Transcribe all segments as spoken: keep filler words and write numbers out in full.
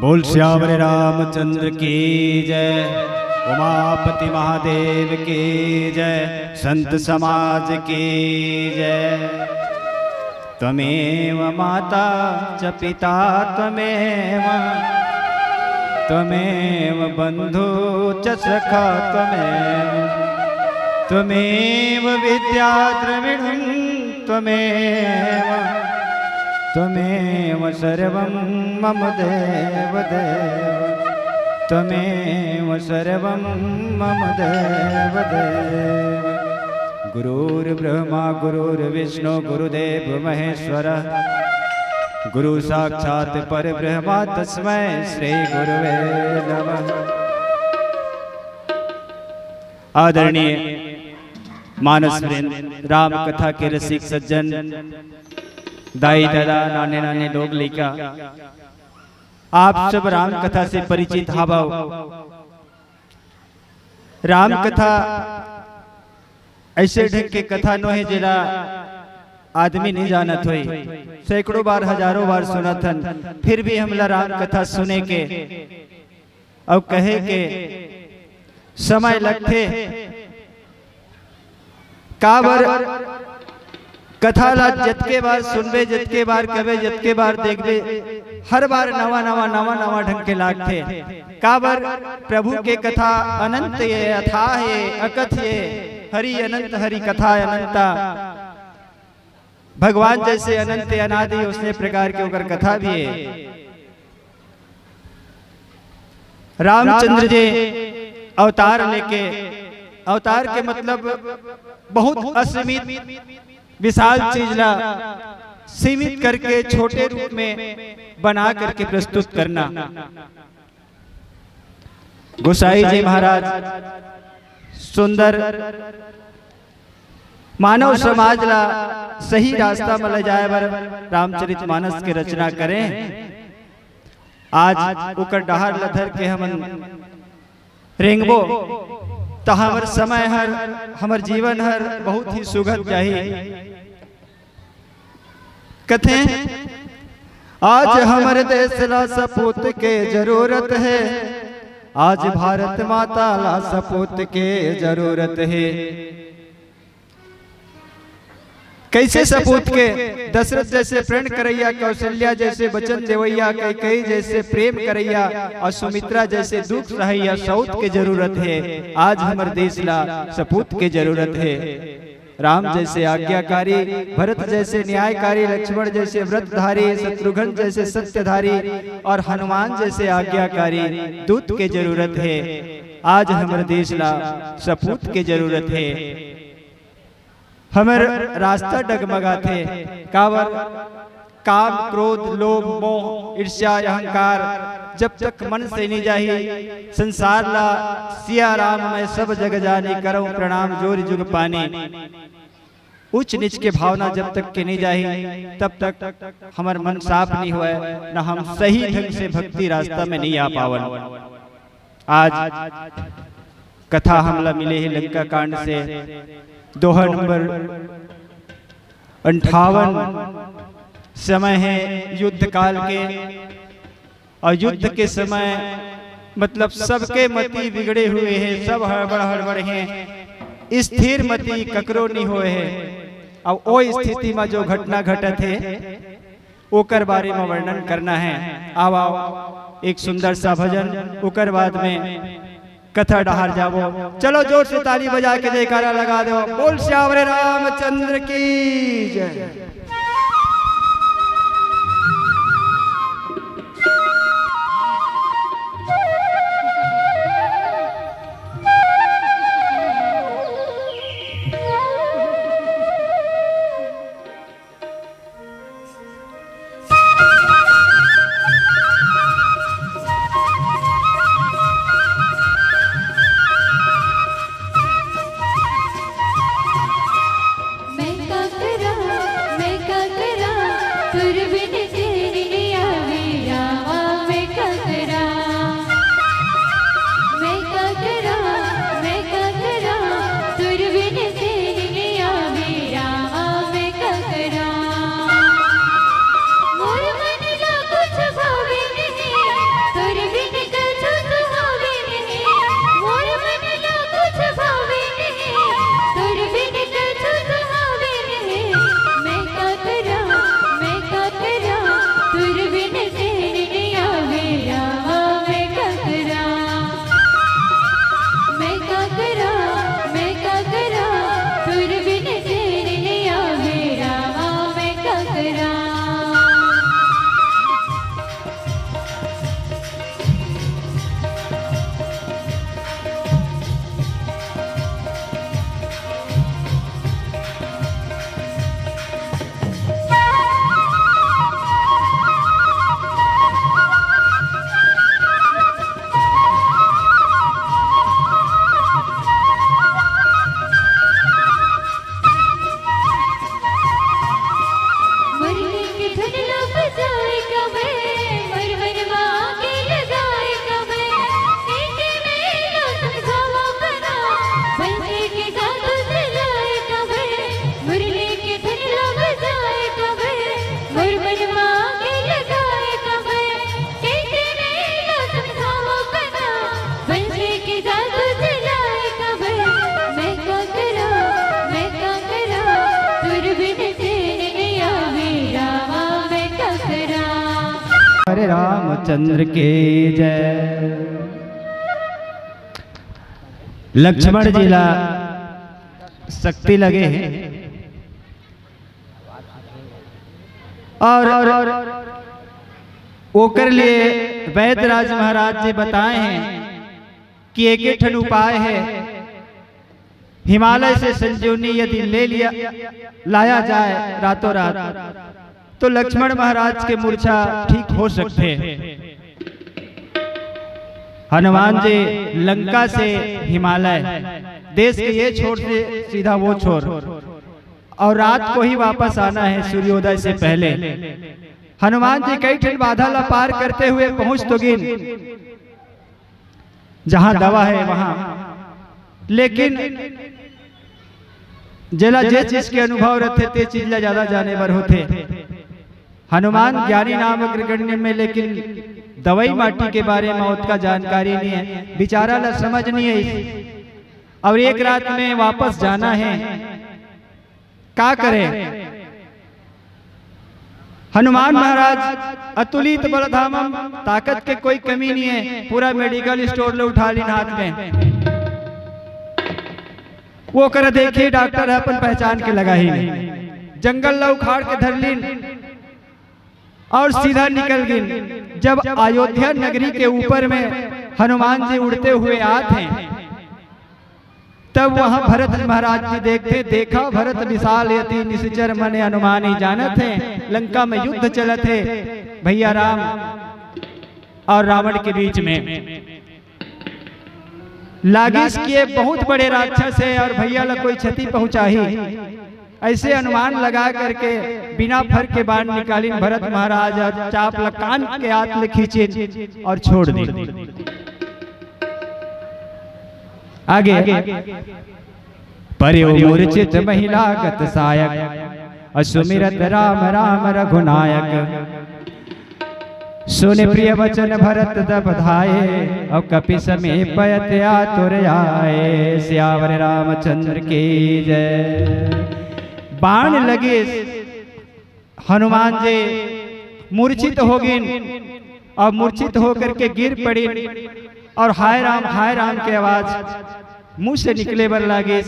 बोल सियावर रामचंद्र की जय, उमापति महादेव की जय, संत समाज की जय। त्वमेव माता च पिता त्वमेव, त्वमेव बंधु च सखा त्वमेव, त्वमेव विद्या द्रविणं त्वमेव, त्वमेव सर्वं मम देव देव, त्वमेव सर्वं मम देव देव। गुरुर्ब्रह्मा गुरुर्विष्णु गुरुदेव महेश्वर, गुरु साक्षात परब्रह्मा तस्मै श्री गुरुवे नमः। आदरणीय मानस वृंद, राम कथा के रसिक सज्जन, दाई दादा, नाने नाने लोग लइका, आप सब राम कथा से परिचित हावव। राम कथा ऐसे ढंग के कथा नोहे जेला आदमी नहीं जानत होई। सैकड़ों बार, हजारों बार सुनत हन, फिर भी हमला राम कथा सुने के अउ कहे के समय लगथे। काबर कथा ला जतके बार सुनबे, जतके बार कबे, जतके बार देखबे, हर बार नवा नवा, नवा नवा ढंग के लागथे। काबर प्रभु के कथा अनंत ये, अथाह ये, अकथ ये, हरि अनंत, हरि कथा अनंता। भगवान जैसे अनंत अनादि, उसने प्रकार के ओकर कथा भी है। रामचंद्र जी अवतार लेके, अवतार के मतलब बहुत असीमित विशाल चीज ला सीमित करके छोटे रूप में बना करके प्रस्तुत करना। गोसाई जी महाराज सुंदर मानव समाज ला सही रास्ता में ले जाए बर रामचरित मानस के रचना करें। आज ओकर डहर ल धर के हमन रेंगबो, त हमर समय हर, हमर जीवन हर बहुत ही सुगत जाही। कथे, आज हमर देश ला सपूत के जरूरत है, आज भारत माता ला सपूत के जरूरत है। कैसे सपूत के? दशरथ जैसे प्रण करैया, कौशल्या जैसे वचन देवैया, कैकेयी जैसे प्रेम करैया और सुमित्रा जैसे दुख सहैया सौत के जरूरत है। आज हमर देश ला सपूत के जरूरत है। राम जैसे आज्ञाकारी, भरत जैसे न्यायकारी, लक्ष्मण जैसे व्रतधारी, शत्रुघ्न जैसे सत्यधारी और हनुमान जैसे आज्ञाकारी दूत के जरूरत है। आज हमर देश ला सपूत के जरूरत है। हमर रास्ता डगमगाथे। काबर? काम, क्रोध, लोभ, मोह, ईर्ष्या, अहंकार जब तक मन से नहीं जाही, संसार ला सिया राम मैं सब जग जानी, करऊं प्रणाम जोरि जुग पानी। ऊंच नीच के भावना जब तक के नहीं जाही, तब तक हमर मन साफ नहीं होय, न हम सही ढंग से भक्ति रास्ता में नहीं आ पावन। आज कथा हमला मिले हे लंका कांड से, दोहा नंबर अंठावन। समय है युद्ध काल के, और युद्ध के समय मतलब सबके मति बिगड़े हुए हैं, सब हड़बड़ हड़बड़ हैं, स्थिर मति ककरो नहीं होए है। अब ओ स्थिति में जो घटना घटत है, ओकर बारे में वर्णन करना है। आओ, आओ, एक सुंदर सा भजन, ओकर बाद में कथा डहार जाबो। चलो, जोर से ताली बजा के जयकारा लगा दो। बोल सियावर रामचंद्र की जय। चंद्र के जय। लक्ष्मण जी ला शक्ति लगे हे और ओकर लिए वैदराज महाराज जी बताए हे कि एक ठन उपाय हे, हिमालय से संजीवनी यदि ले लिया, लाया जाए रातों रात, तो लक्ष्मण महाराज के मूर्छा ठीक हो सकथे। हनुमान जी लंका से हिमालय, देश के ये छोर से सीधा वो छोर, और रात को ही वापस आना है सूर्योदय से पहले। हनुमान जी कई ठन बाधा ला पार करते हुए पहुंच तो गिन, जहां दवा है वहां, लेकिन जेला जे चीज के अनुभव रथे, ते चीज ला ज्यादा जाने बर होथे। हनुमान ज्ञानी नाम अग्रगण्य में, लेकिन दवाई माटी के बारे में ओतका जानकारी नहीं है, बिचारा ला समझ नहीं है। और एक रात में वापस जाना है, का करे? हनुमान महाराज अतुलित बलधामम, ताकत के कोई कमी नहीं है, पूरा मेडिकल स्टोर ले उठा लीन हाथ में। वो कर देखे डॉक्टर है, अपन पहचान के लगा ही नहीं। जंगल ला उखाड़ के धर लीन और सीधा निकल गिन। जब अयोध्या नगरी के ऊपर में हनुमान जी उड़ते हुए आत हैं, तब वहां भरत महाराज जी देखते, देखा भरत विशाल यति निशिचर मन अनुमानी जानत हे, लंका में युद्ध चलत हे भैया राम और रावण के बीच में। लागिस कि ये बहुत बड़े राक्षस है और भैया ला कोई क्षति पहुंचाही। ऐसे अनुमान लगा करके बिना फर के बाण निकालिन भरत महाराज और चाप ला कान के आत ले खींचिन और छोड़ दी। आगे। परेउ मूर्छित महिला गत सायक, और सुमिरत राम राम रघुनायक। सुनि प्रिय वचन भरत तब धाए, और कपि समीप अति आतुर आए। सियावर रामचंद्र की जय। बाण लगे, हनुमान जी मूर्छित हो गिन और मूर्छित होकर के गिर पड़िन और हाय राम, हाय राम के आवाज मुंह से निकले बर लागिस।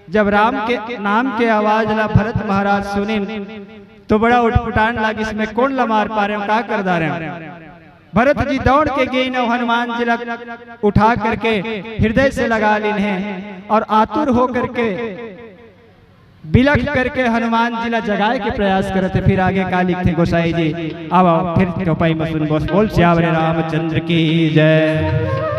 जब राम के नाम के आवाज ला भरत महाराज सुनिन तो बड़ा उटपुटान लागिस, मैं कोन ला मार पारेंव, का कर डारेंव। भरत जी दौड़ के गेन और हनुमान जी ला उठा करके हृदय से लगा लीन हे और आतुर हो करके बिलख करके हनुमान जी ला जगाए के प्रयास करत हे। फिर आगे का लिखथे गोसाई जी, आओ, आओ, फिर चौपाई में सुन बस। बोल सियावर रामचंद्र की जय।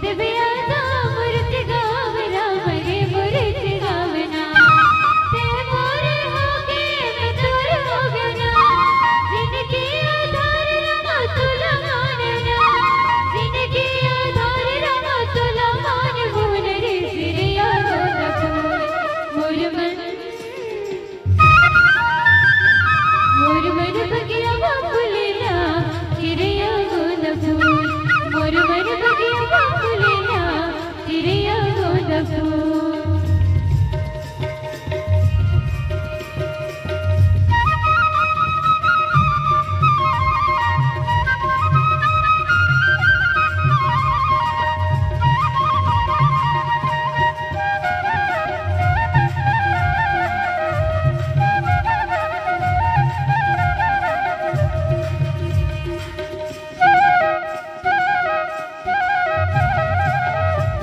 देवया तो मुरझ गावना, मरे मुरझ गावना। ते मोर होके मैं तोर हो गया ना। जिनकी आधार रमा तुला मानना। जिनकी आधार रमा तुला मान। मोर रे सिरिया गोंदा फूल। मोर मन मोर मन बगिया मा फूलना, चिड़िया गोंदा फूल। मोर मन बगिया मा फूलना, चिड़िया गोंदा फूल।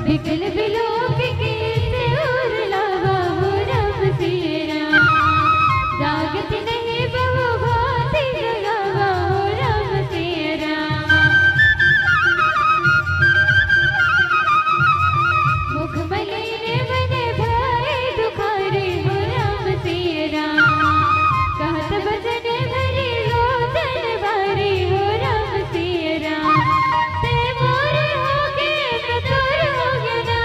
बिकल बिलोक के से उरलावा हो राम सिया राम। जागत नहीं बहु भांति जगावा हो राम सिया राम। मुख मलिन मन भय दुखारे हो राम सिया राम। कहत बचन भरी लोचन बारी हो राम सिया राम। ते मोर होके मैं तोर हो गया ना।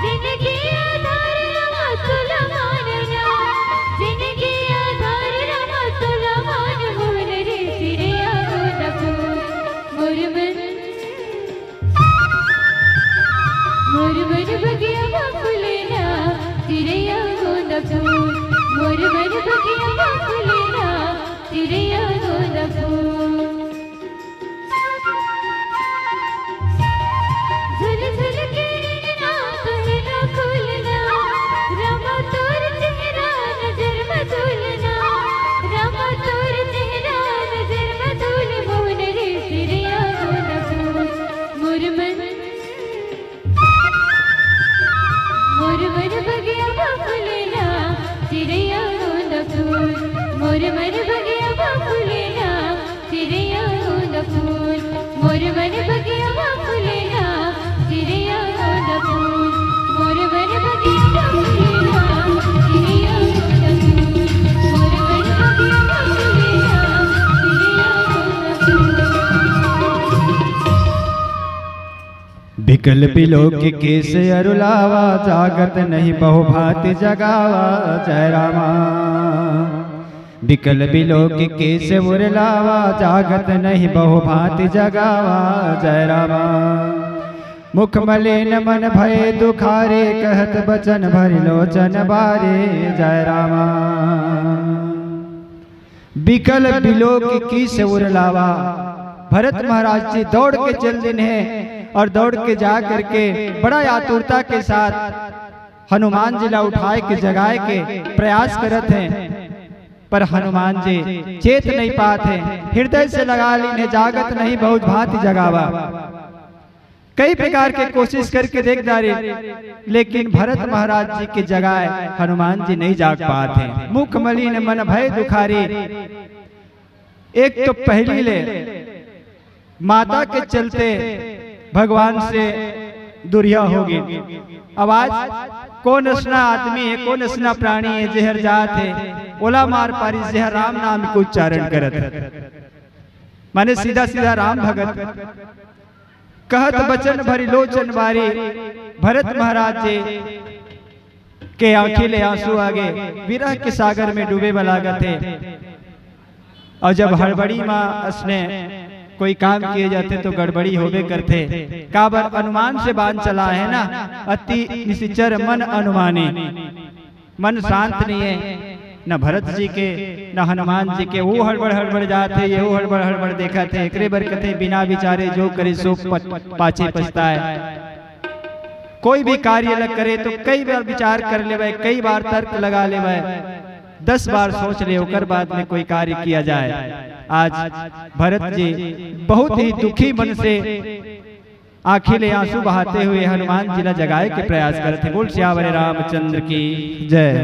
जिनकी आधार रमा तुला मानना। जिनकी आधार रमा तुला मान। मोर रे सिरिया गोंदा फूल। मोर मन मोर मन बगिया मा फूलना, चिड़िया गोंदा फूल। मोर मन बगिया मा फूलना, चिड़िया गोंदा फूल। झुल झुल के नैना कहना खुलना, रामा तोर चेहरा नजर में झूलना, रामा तोर चेहरा नजर में झूल। मोर रे सिरिया गोंदा फूल। मोर मन मोर मन बगिया मा फूलना, चिड़िया गोंदा फूल। मोर मन बगिया मा फूलना, चिड़िया गोंदा फूल। मोर मन बगिया मा फूलना, चिड़िया गोंदा फूल। मोर मन बगिया मा फूलना, चिड़िया गोंदा फूल। मोर मन बगिया मा फूलना, चिड़िया गोंदा फूल। बिकल बिलोक के से अरुलावा, जागत नहीं बहुभांति जगावा, जय रामा। बिकल बिलोक के से उरलावा, जागत नहीं बहुभांति जगावा, जय रामा। मुख मलिन मन भय दुखारे, कहत बचन भरि लोचन बारे, जय रामा। बिकल बिलोक के से उरलावा। भरत महाराज जी दौड़ के चल दिन हे अउ दौड़ के जा करके बड़ा आतुरता के साथ हनुमान जी ला उठाए के, जगाए के प्रयास करत हे, पर हनुमान जी चेत नहीं पात हे। हृदय से लगा लीन हे, जागत नहीं बहुभांति जगावा। कई प्रकार के कोशिश करके देख डारे, लेकिन भरत महाराज जी के जगाए हनुमान जी नहीं जाग पात हे। मुख मलिन मन भय दुखारे। एक तो पहली ले माता के चलते भगवान से दूरिया हो गे। अब आज कोन असना आदमी हे, कोन असना प्राणी हे, जेहर जात हे, ओला मार पारिस, जेहर राम नाम के उच्चारण करत हे। माने सीधा सीधा राम भगत। कहत बचन भरि लोचन बारी, भरत महाराज जी के आंखी ले आंसू आ गे, विरह के सागर में डूबे बर लागत हे। अउ जब हड़बड़ी म असने कोई काम किए जाथे तो गड़बड़ी होबे करथे। काबर हनुमान से बान चला हे ना, अति निशिचर मन अनुमानी। मन शांत नहीं हे, न भरत जी के, न हनुमान जी के। वो हड़बड़ हड़बड़ जात हे, ये वो हड़बड़ हड़बड़ देखत हे। एकरे बर कथे, बिना विचारे जो करे सो प-, पाछे पछताए। कोई भी कार्य ल करे तो कई बार विचार कर लेवे, कई बार तर्क लगा लेवे, दस बार सोच ले, ओकर बाद में कोई कार्य किया जाए। आज भरत जी बहुत ही दुखी मन से आंखी ले आंसू बहाते हुए हनुमान जी ला जगाए के प्रयास करत हे। बोल सियावर रामचंद्र की जय।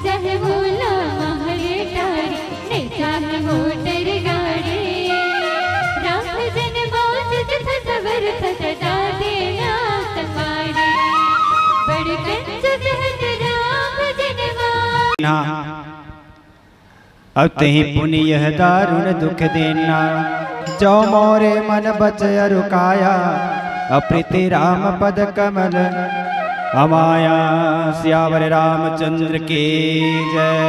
चाहे भोला महल टारी, नहीं चाहे मोटर गाड़ी। राम भजन बाँचत सबर सदा देना संभारी। बड़ कंजूस हत राम भजन बाँचत। हाँ। अब तेहि पुनि यह दारुण दुख दीन्हा, जो मोरे मन बचि अरु काया, अप्रीति राम पद कमल अमाया। सियावर रामचंद्र की जय।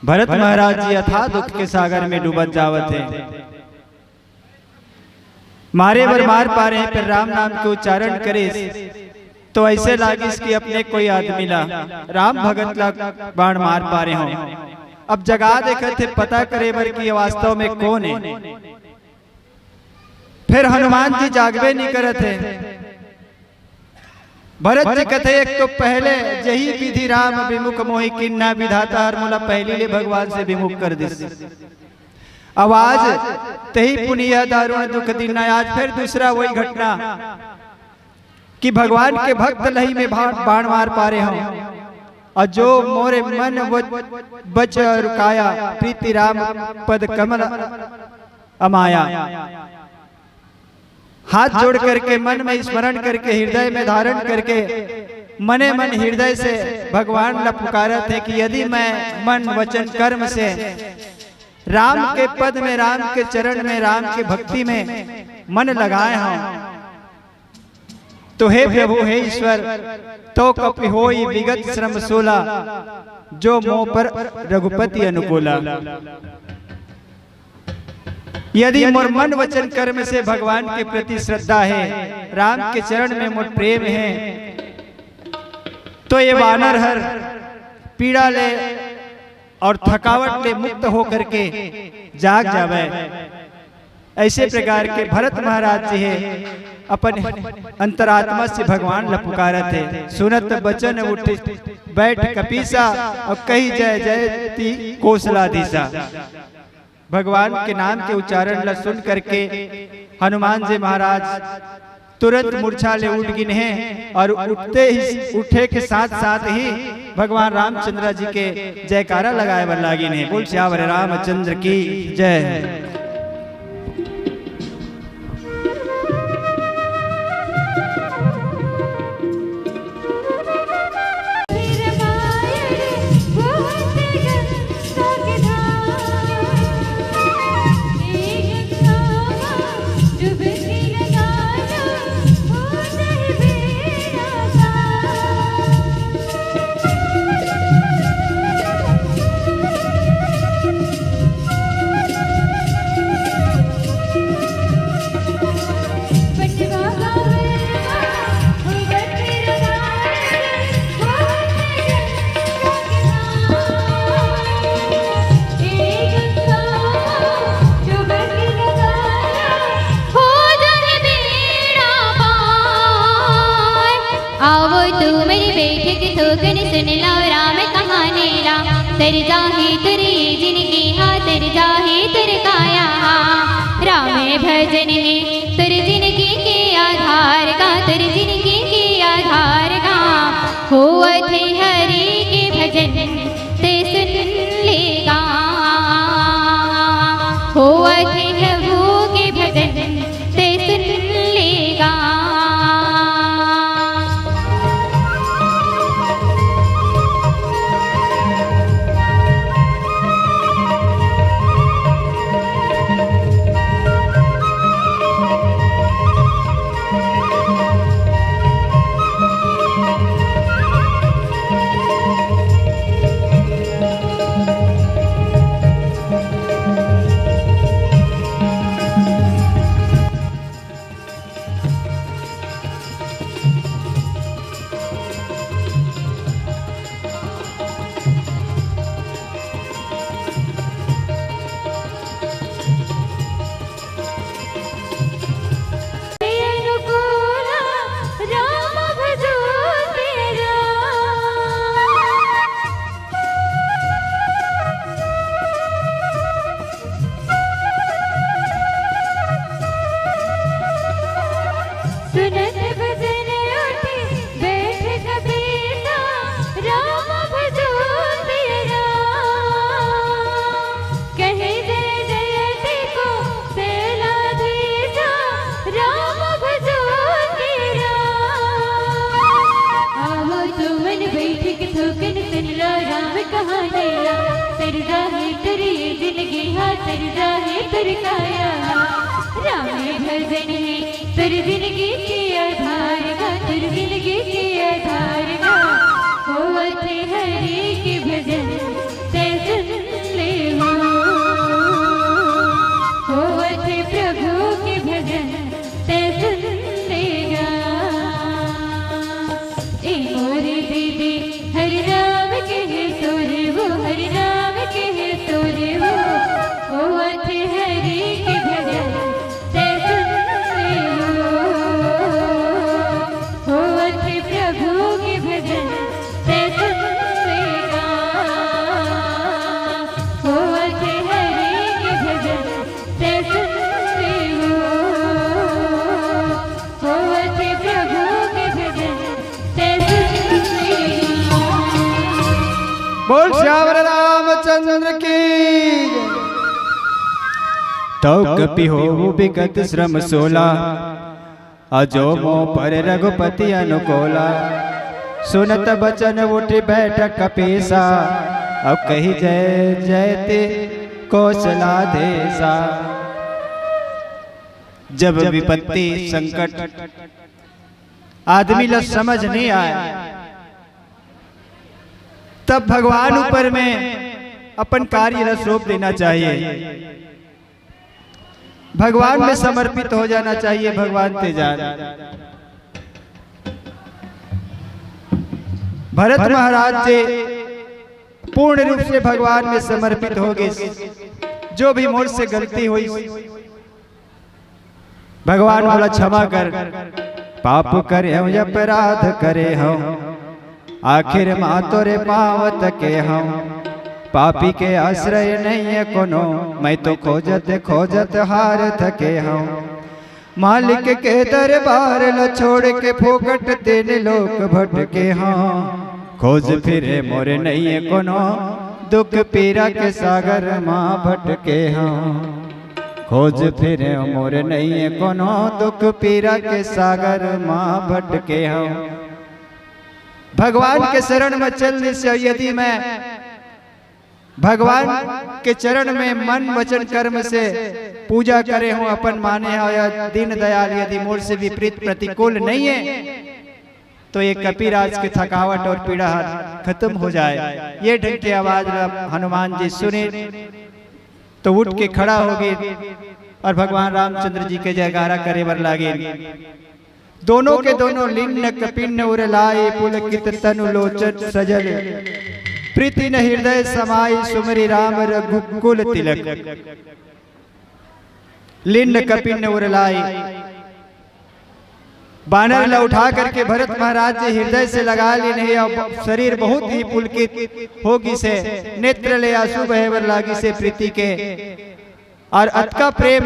भरत महाराज जी अथाह दुख के सागर में डूबत जावत हे। मारे बर मार पारे हे, पर राम नाम के उच्चारण करिस, तो अइसे लागिस कि अपने कोई आदमी ला, राम भगत ला बाण मार पारे हों। अब जगा देखत हे पता करे बर कि ये वास्तव में कोन हे। फिर हनुमान जी जागबे नहीं करत हे। भरत जी कथे, एक तो पहले जही विधि राम विमुख मोहि कीन्हा, विधाता हर मोला पहली ले भगवान से विमुख कर दिस। अब आज तेहि पुनि यह दारुण दुख दीन्हा, आज फिर दूसरा वही घटना कि भगवान के भक्त लही में भा-, बाण मार पारे हों, अउ जो मोरे मन व-, बचि अरु काया, प्रीति राम पद कमल अमाया। हाथ जोड़ करके, मन में स्मरण करके, हृदय में धारण करके, मने मन हृदय से भगवान ला पुकारत हे कि यदि मैं मन वचन कर्म से राम के पद में, राम के चरण में, राम के भक्ति में मन लगाए हों, तो हे प्रभु, हे ईश्वर, तो कपि होई विगत श्रम सोला, जो मोह पर रघुपति अनुकूला। यदि मोर मन वचन कर्म से भगवान के प्रति श्रद्धा हे, राम के चरण में मोर प्रेम हे, तो ये वानर हर पीड़ा ले अउ थकावट ले मुक्त होकर के जाग जावे। अइसे प्रकार के भरत महाराज जी हे अपन अंतरात्मा से भगवान ला पुकारत हे। सुनत बचन उठि बैठ कपीसा, अउ कहि जय जयति कोसलाधीसा। भगवान के नाम के उच्चारण ला सुन करके हनुमान जी महाराज तुरंत मूर्छा ले उठ गिन हे अउ उठते ही, उठे के साथ साथ ही भगवान रामचंद्र जी के जयकारा लगाए बर लागिन हे। बोल सियावर रामचंद्र की जय। आवो तुम बैठक थोकन सुन लो राम कहानी राम। तर जाहे तुर ये जिनगी हा, तर जाहे तुर काया हा। राम भजन हे तुर जिनगी के आधार का, तुर जिनगी के आधार का। होवत हे हरि के भजन ते सुन लेगा, होवत हे प्रभु के भजन ते सुन लेगा। कहानी ला, सरदा हे तोर ये जिंदगी हा, सरदा हे तोर काया हा। राम भजन हे तोर जिंदगी के आधार गा, तोर जिंदगी के आधार गा। होवत हे हरि के भजन तैं सुन ले हो, होवत हे प्रभु के भजन तैं सुन ले गा। ए मोर दीदी हरि नाम के हे सुर वो, हरि नाम के हे सुर वो, होवत हे हरि के भजन तैं सुन ले हो, होवत हे प्रभु के भजन तैं सुन ले गा। होवत हे हरि के भजन तैं सुन ले हो, होवत हे प्रभु के भजन तैं सुन ले हो। बोल सियावर रामचंद्र की। तौ कपि होहु बिगत श्रम सोला, अजो मो पर रघुपति अनुकूला। सुनत बचन उठि बैठ कपीसा, अब कहि जय जयति कौशलाधीसा। जब विपत्ति, संकट, आदमी ला समझ नहीं आए, तब भगवान ऊपर में अपन कार्य ला सौंप देना चाहिए, भगवान में समर्पित हो जाना चाहिए। भगवान ते जान, भरत महाराज जी पूर्ण रूप से भगवान में समर्पित हो गए। जो भी मोर से गलती हुई, भगवान मोला क्षमा कर, पाप करे हूँ, अपराध करे हूँ, आखिर मा तोरे पाँव तके हूँ। पापी के आश्रय नहीं है कोनो, मैं तो खोजत खोजत हार थके हूँ। मालिक के दरबार ल छोड़ के फोकट तीन लोक भटके हूँ। खोज फिरे मोर नहीं है कोनो, दुख पीरा के सागर मा भटके हूँ। खोज फिरे मोर नहीं है कोनो, दुख पीरा के सागर मा भटके हूँ। भगवान के शरण में चल दिस, यदि मैं भगवान के चरण में मन वचन कर्म से पूजा करे हूँ, अपन माने हूँ, या दीन दयाल यदि मोर से विपरीत प्रतिकूल नहीं है, तो ये कपिराज के थकावट और पीड़ा ह खत्म हो जाए। ये ढंग के आवाज ला हनुमान जी सुने तो उठ के खड़ा हो गए और भगवान रामचंद्र जी के जयकारा करे बर लागे। दोनों के दोनों लिन्न कपिन्न उर लाए, पुलकित तनु लोचन सजल, प्रीति न हृदय समाई, सुमरि राम रघुकुल तिलक। लिन्न कपिन्न उर लाए, बानर ला उठा करके भरत महाराज जी हृदय से लगा लेने, अब शरीर बहुत ही पुलकित हो गिसे, नेत्र ले आंसू बहे बर लागिसे प्रीति के। और अतका प्रेम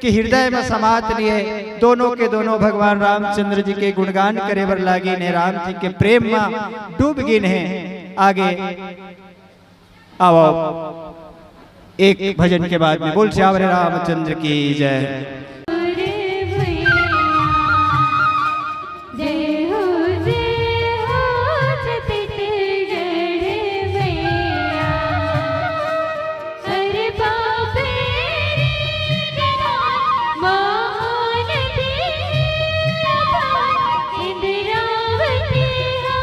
कि हृदय में समात नहीं है। दोनों के दोनों भगवान रामचंद्र जी के गुणगान करे बर लागिन हे, राम जी के प्रेम में डूब गिन हे। आगे आओ, एक भजन के बाद में। बोल सियावर रामचंद्र की जय। जय हो, जय हो छत्तीसगढ़ मैया। अरे बाप रे, महान वीर इंद्रावती हा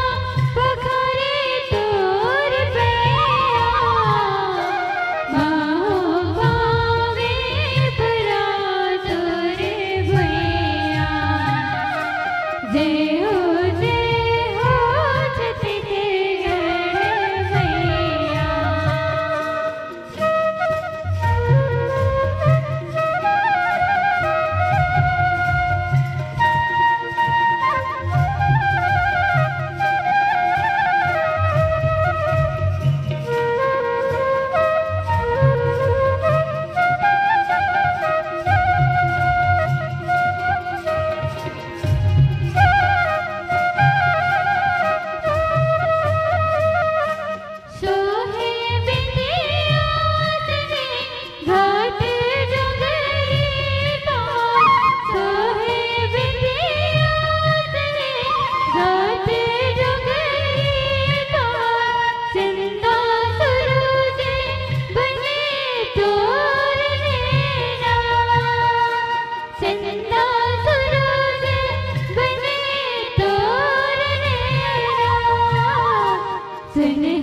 पखारे तोर पैया। माहो पावे परा तोर धन